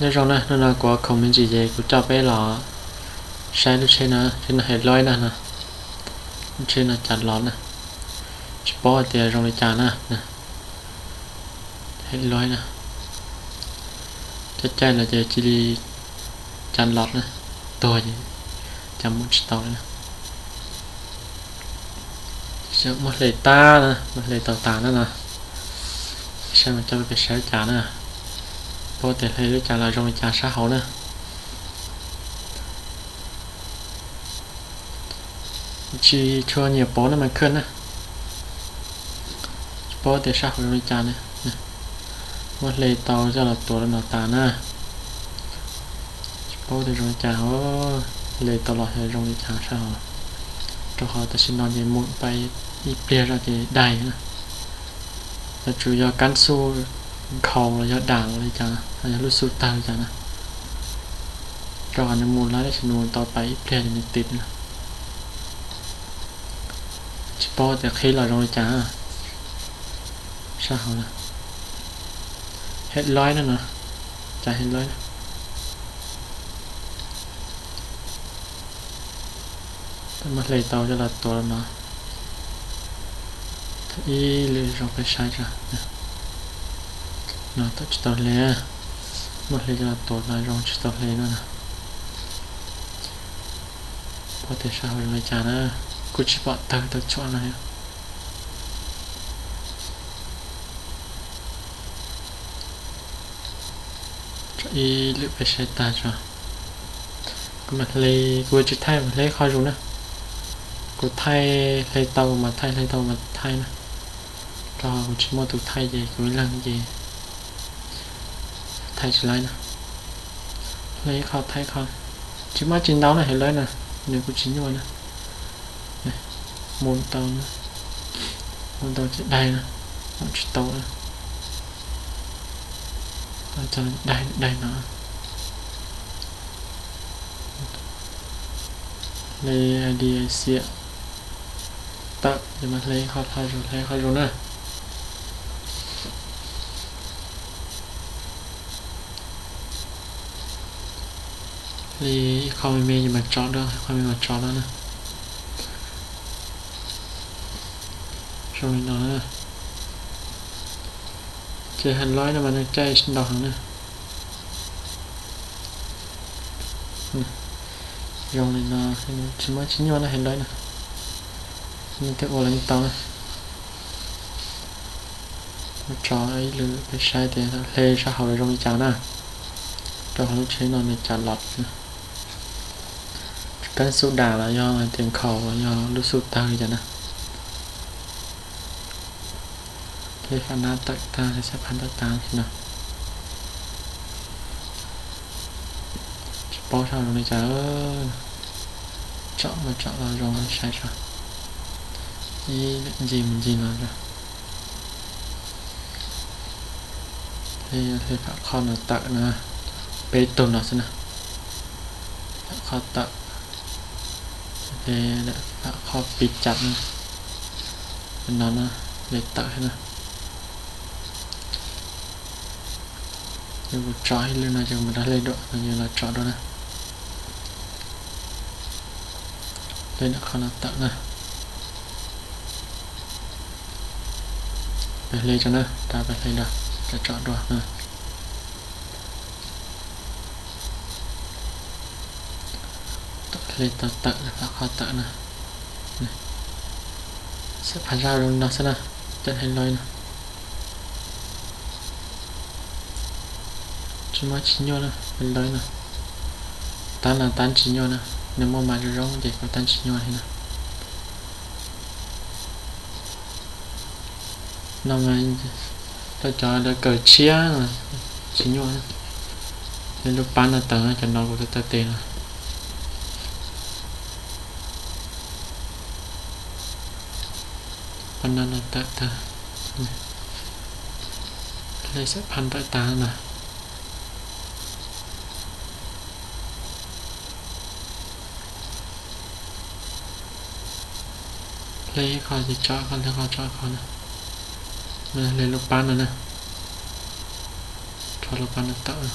Nyob zoo na, hnub no kuv khoom me ntsis ces kuv coj peb los saib lub tsheb no, tsheb no Hailuais na no, lub tsheb no cas los na, tsis paub hais tias zoo li cas na. Hailuais na, caij caij los ces cia li cas los na, tuag ces cas mus tsis tau li na. Muab hle tag na, muab hle tau tas na no. Saib mas coj peb saib cas na, paub tias hle lub cas los zoo li cas sab hauv na. Tsis tshua nyiam pov na mas khawj na. Tsis paub tias sab hauv zoo li cas na. Muab hle tau coj los tuav rau no tas na. Tsis paub tias zoo li cas, hle tau los zoo li cas sab hauv. Rau qhov tam sim no ces mus pais ib pliag zoj ces daig na. Yuav tsum yog kab xuj nkhaus los yog dam li cas, yog lub xuj tawg li cas na. Rau qhov nws mus lawm tab sis nws mus tau pais ib pliag ces nws tiv na. Tsis paub tias qhib los zoo li cas sab hauv na. Headlight na no, cas headlight na. Muab hle tau coj los tuav no. Ib lwm zoo peb saib tso. No tau tsis tau hle, muab hle coj los tuav no zoo tsis tau hle no. Paub tias sab hauv zoo li cas na, kuj tsis pom tawg tau tshuam no. Tso ib lwm peb saib tag tso. Kuv mam hle, kuv tsis thaij mas hle qhov zoo na. Kuv thaij hle tau mas thaij, hle tau mas thaij na. Rau qhov kuv tsis muaj tus thaij ces kuv ib leeg ces thaij tsis laib na. Hle qhov thaij qhov, tsis muaj tsis ntau na, headlight na, nws kuj tsis nyuaj na. Mus tau, mus tau ces daig na, mus tsis tau na. Daig, daig no. Hle ib diav xiam tawm ces mas hle qhov, qhov zoo, hle qhov zoo na. Li ib qho me me ces mas tso dua, ib qho me mas tso dua na. Zoo li no na. Ces headlight no mas nws caij ntau heev na. Zoo li no, tsis muaj tsis nyuaj na headlight na. Leej twg ua los yeej tau na. Muab tso ib lwm peb saib tias hle sab hauv los zoo li cas na. Rau qhov lub tsheb no nws cas los na. Kab xuj dam los yog hais tias nkhaus los yog lub xuj tawg li cas na. Hle fab nab tawm tag, hle xab phab tawm tag no. Tsis paub sab hauv zoo li cas. Tsom mas tsom los zoo saib tso. Ib ncig mus ncig los tso. Hle, hle fab qhov no tawm na. Peb tug no xwb na. Fab qhov tawm. Hle fab qhov pis cas na. No na, hle tawm na. Ces kuv tso ib lwm no ces kuv mam rov hle dua no, ces los tso dua na. Hle ntawm qhov no tawm na. Peb hle tso na, rov peb hle dua, rov tso dua na. Hle tau tawm, fab qhov tawm na. Xab phab zaj zoo li no xwb na, caij headlight na. Tsis muaj tsis nyuaj na, headlight na. Tab no tab tsis nyuaj na, nws muaj mas zoo zoo ces kuv tab tsis nyuaj li na. No mas rau cov lawv kawm tshiab tsis nyuaj na. Hle lub pab no tawm, cov no kuv tau taw tes no. Pab no no tawm tag. Hle xab phab tawm tag na. Hle ib qho ces tso ib qho, hle qho tso ib qho na. Hle lub pab no na. Rho lub pab no tawm.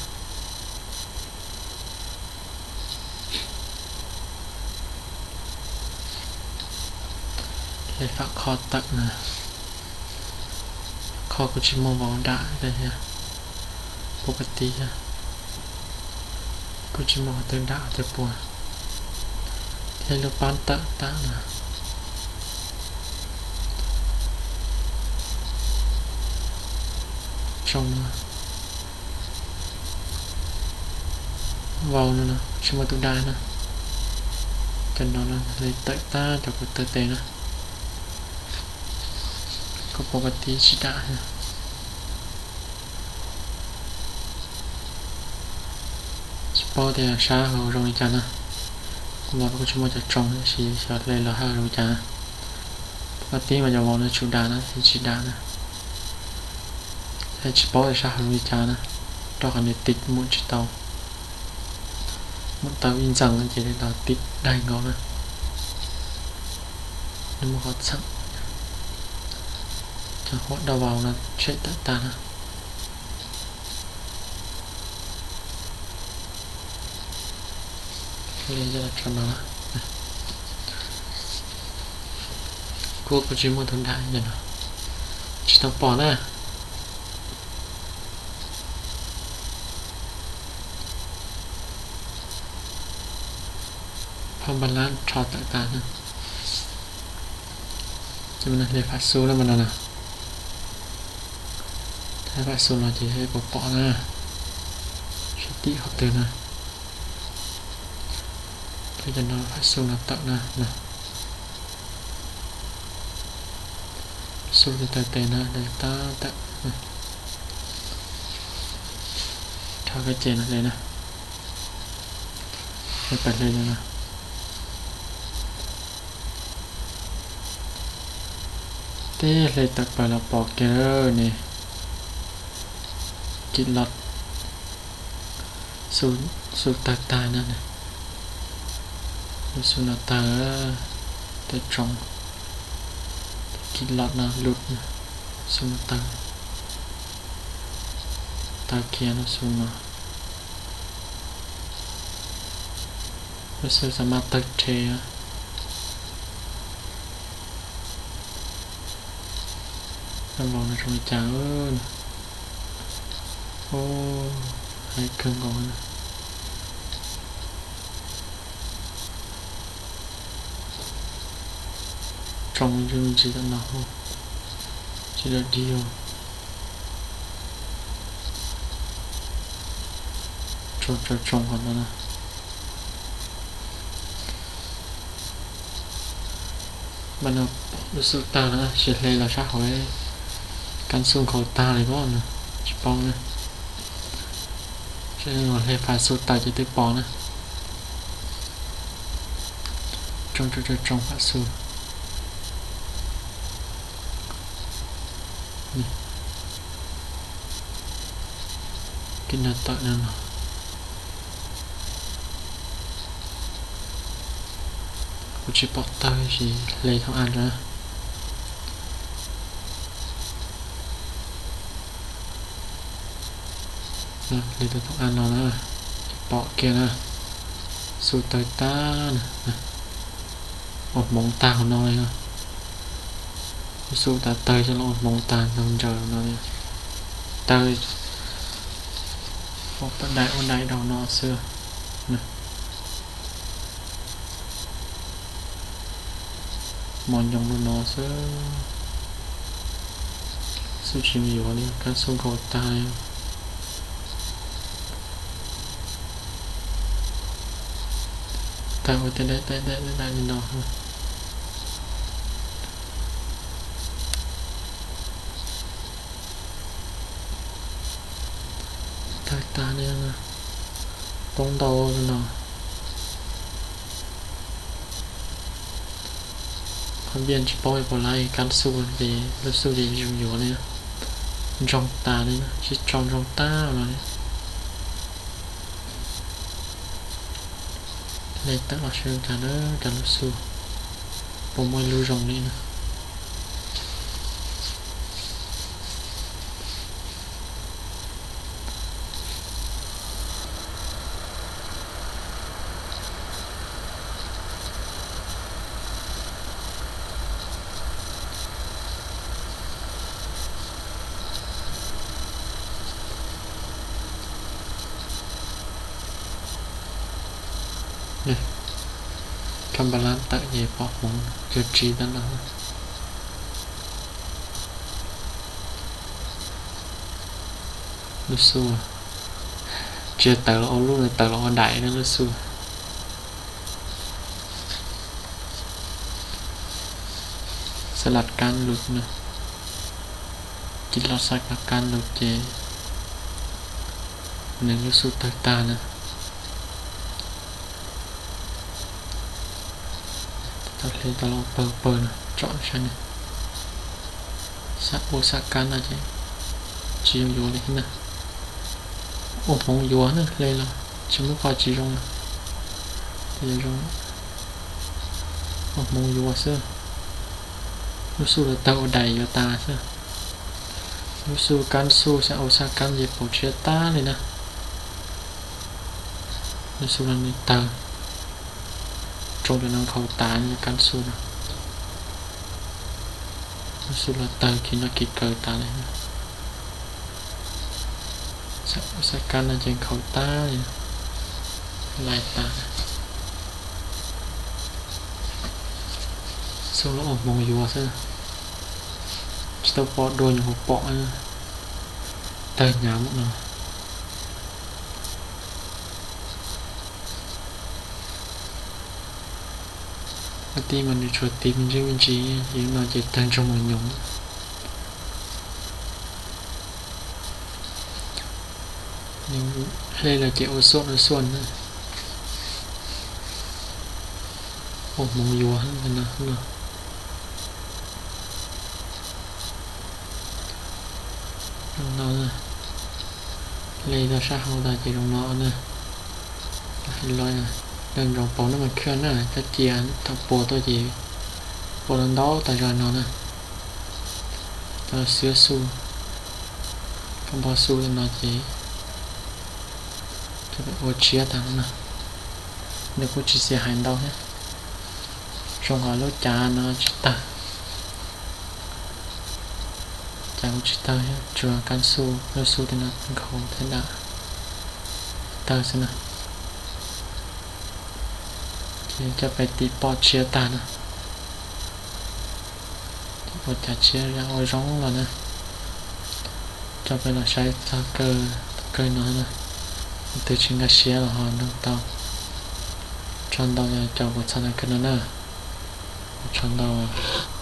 Hle fab qho tawm na. Qho kuj tsis muaj vauv dam thiab, pov ka tiv thiab. Kuj tsis muaj qhov twg dam qhov twg puas, thiaj li lub pab tawm tag na. Tsoo no, vauv no na, tsis muaj tus dam na. Cov no na, hle tawm tag cov kuv taw tes na. Kuj pov ka tiv tsis dam thiab. Tsis paub tias sab hauv zoo li cas na. Kuv mas kuj tsis muaj cov tsoo tab sis xyov hle los hauv zoo li cas na. Pov ka tiv mas cov vauv no tsum dam na, tsis dam na. Thiab tsis paub tias sab hauv zoo li cas na, rau qhov nws tiv mus tsis tau. Mus tau ib ntxees ces los tiv daig nkaus na. Nws muaj qhov txheem. Cov huam dau vauv no tshem tawm tag na. Hle coj los tso no na. Kuj kuj tsis muaj tus dam no, tsis tau pom na. Phab npaj lab rho tawm tas na. Ces mas hle fab xu na mas no na. Hle fab xu no ces puas pom na. Sab tim qhov twg na. Hle cov no fab xu no tawm na. Xu tes taw tes na, hle tab tawm. Rho koj ces no hle na. Hle pawg hle no na. Teb hle tawm pawg los pom kiag ne. Kim los, xu tawg tag na. Lub xu no tawg, tawg tsoo. Kim los no lub xu no tawg, tawg kiag lub xu no. Lub xu xav mas tawg rhe. Lub vauv no zoo li cas? Hais kawg nkaus. Tsoo ntsis ntsis tom no, tsis dawb dig. Tsoo tsoo tsoo qhov no na. Mas no lub xu tawg na, tsis hle los sab hauv, kab xu nkhaus tag li pob no, tsis paub na. Hle fab xu tawg ces twb pom na. Tsoo tsoo tsoo tsoo fab xu. Kev no tawm no, kuv tsis pom tawg tab sis hle thooj av na. Hle tau thooj av no na, pom kiag na, xu tawg tag na. Ua hmoov tag hauv no li. Lub xu tawg tag coj los ua hmoov tag nrog ntsaws no li. Tawg, pom pab dais ua dais rau no xwb. Mos nyoos rau no xwb. Xu tsis me yuav li, kab xu nkhaus tag li. Tawg ua tej daim daim daim daim li no. Tawg tag li no, poob ntau li no. Qhov npias tsis paub puas laib kab xu ces lub xu ces zoo yuav li, ntsoog tas li, sib tsoo ntsoog tag no li. Hle tawm los seb cas na, cas lub xu puas muaj ib lub zoo li na. Nws, kab npab lab tawm ces pom hmoov cuag tsiv tag no. Lub xub, tsis yog tawg los ua lub, tawg los ua daim na lub xub. Xab las kab lug na, cia los xab kab kab lug ces nws lub xub tawg tag na. Tau hle tau los pawg pawg no tsom saib na. Xab ua xab kab no ces tsis zoo yuav li thiab na. Ua hmoov yuav na, hle los tsis muab qhov tsis zoo na. Ua hmoov yuav xwb. Lub xub los tawg ua daim yuav tas xwb. Lub xub kab xub xab ua xab kab ces pom tsis tag li na. Lub xub los nws tawg, tsoo cov no nkhaus tas kab xub no. Lub xub los tawg khiv noj khiv kaw tas li. Xab kab no ces nkhaus tag li, lais tas. Xub los ua hmoov yuav xwb, tsis tau pom dua nyuam qhuav pom tawg hnyav mus no. Ua tib mas nws tshuav tiv me ntsis me ntsis, yog no ces tawg ntsoog mus nyoos. Hle los ces ua xuaj ua xuaj na. Ua hmoov yuav no. Zoo no, hle tau sab hauv tas ces zoo no na. Los nco ntsoov pauv nub mas khwj na, kab cia thaum puas tuaj ces puas los ntau tas zog no na. Tau xwb xub, kab npog xub no ces ua tshiab tag no. Nws kuj tsis xiam hais ntau thiab. Zoo hais lub cav no tsis tawg, cav kuj tsis tawg thiab, tsuas kab xub, lub xub tej no nkhaus thiab dam tawg xwb na. Ces coj peb tim pom tshiab tag na. Ua cas tshiab ua zoo los na. Coj peb los saib txog kawg no na. Leej twg tsis nkag siab los ho nug tau. Tsaug ntau, yog cov kuv txhaj tau kawg no na. Tsaug ntau.